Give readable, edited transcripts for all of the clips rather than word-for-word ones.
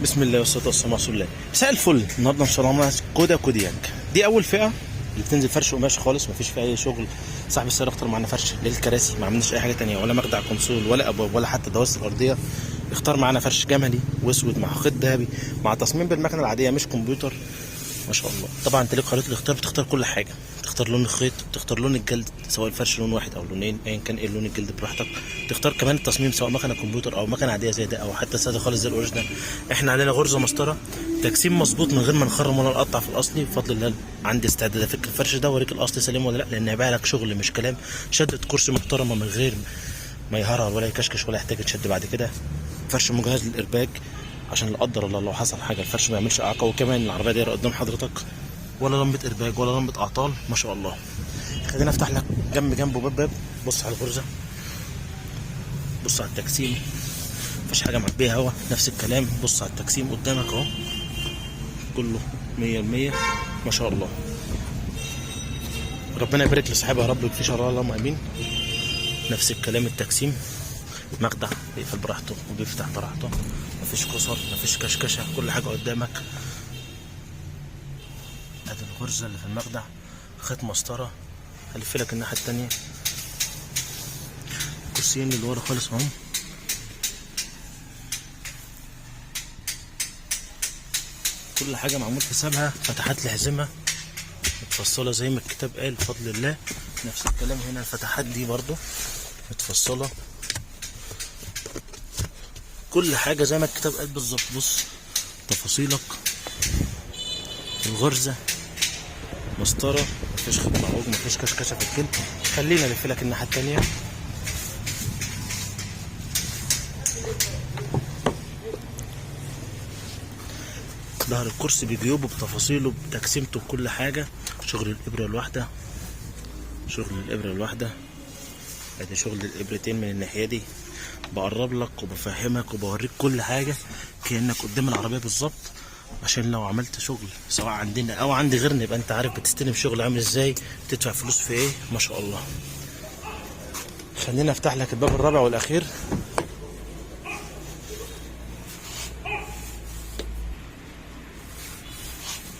بسم الله والصلاة والسلام على رسول الله. مساء الفل. النهارده ان شاء الله معانا سكودا كودياك. دي اول فئة اللي بتنزل فرش قماش خالص، مفيش فيها اي شغل. صاحب السيارة اختار معانا فرش للكراسي، ما عملناش اي حاجة تانية، ولا مخدع console ولا ابواب ولا حتى دواسه الارضيه. اختار معانا فرش جملي واسود مع خيط ذهبي مع تصميم بالمكنه العادية مش كمبيوتر. ما شاء الله. طبعا انت ليك خريطة الاختيار، بتختار كل حاجه، تختار لون الخيط، تختار لون الجلد سواء الفرش لون واحد او لونين، ايا كان ايه لون الجلد براحتك. تختار كمان التصميم سواء مكنه كمبيوتر او مكنه عادية زي ده او حتى ساده خالص زي ال original. احنا عندنا غرزه مسطره، تجسيم مظبوط من غير ما نخرم ولا نقطع في الاصلي. بفضل الله عندي استعداد افك الفرش ده واوريك الاصلي سليم ولا لا، لان هيبيع لك شغل مش كلام. شدة كرسي محترمه من غير ما يهرهر ولا يكشكش ولا يحتاج يتشد بعد كده. فرش مجهز للارباج عشان لا قدر الله لو حصل حاجة الفرش ما يعملش اعاقه. وكمان العربية دايرة قدام حضرتك، ولا لمبة ارباج ولا لمبة اعطال، ما شاء الله. خلينا افتح لك جنب جنب وباب باب. بص على الغرزه، بص على التجسيم، مفيش حاجة معبيه هوا. نفس الكلام، بص على التجسيم قدامك اهو، كله مية المية ما شاء الله. ربنا يبارك لصاحبها يا رب ويكفيه شرها، اللهم امين. نفس الكلام التجسيم، مخدع بيقفل براحته وبيفتح براحته، مفيش كسر مفيش كشكشه، كل حاجة قدامك. ادي الغرزه اللي في المخدع، خيط مسطره. هلف لك الناحية التانية، كرسيين اللي ورا خالص اهم. كل حاجة معمول حسابها، فتحات الحزمة متفصلة زي ما الكتاب قال بفضل الله. نفس الكلام هنا الفتحات دي برضو متفصلة، كل حاجة زي ما الكتاب قال بالظبط. بص تفاصيلك، الغرزه مسطرة، مفيش خط معوج، مفيش كشكشه في الجلد. خلينا الف لك الناحية التانية. ظهر الكرسي بجيوبه بتفاصيله بتقسيمته بكل حاجة. شغل الابره الواحدة، شغل الابره الواحدة، ادي شغل الابرتين من الناحية دي. بقرب لك وبفهمك وبوريك كل حاجة كانك قدام العربية بالظبط، عشان لو عملت شغل سواء عندنا او عند غيرنا يبقى انت عارف بتستلم شغل عامل ازاي، تدفع فلوس في ايه. ما شاء الله. خلينا افتح لك الباب الرابع والاخير.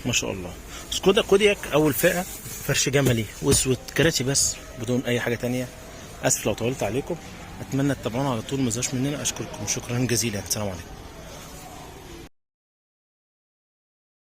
ما شاء الله. سكودا كودياك اول فئة، فرش جملي واسود، كراسي بس بدون اي حاجة تانية. اسف لو طولت عليكم، اتمنى تتابعونا على طول، ما تزهقوش مننا. اشكركم شكرا جزيلا، السلام عليكم.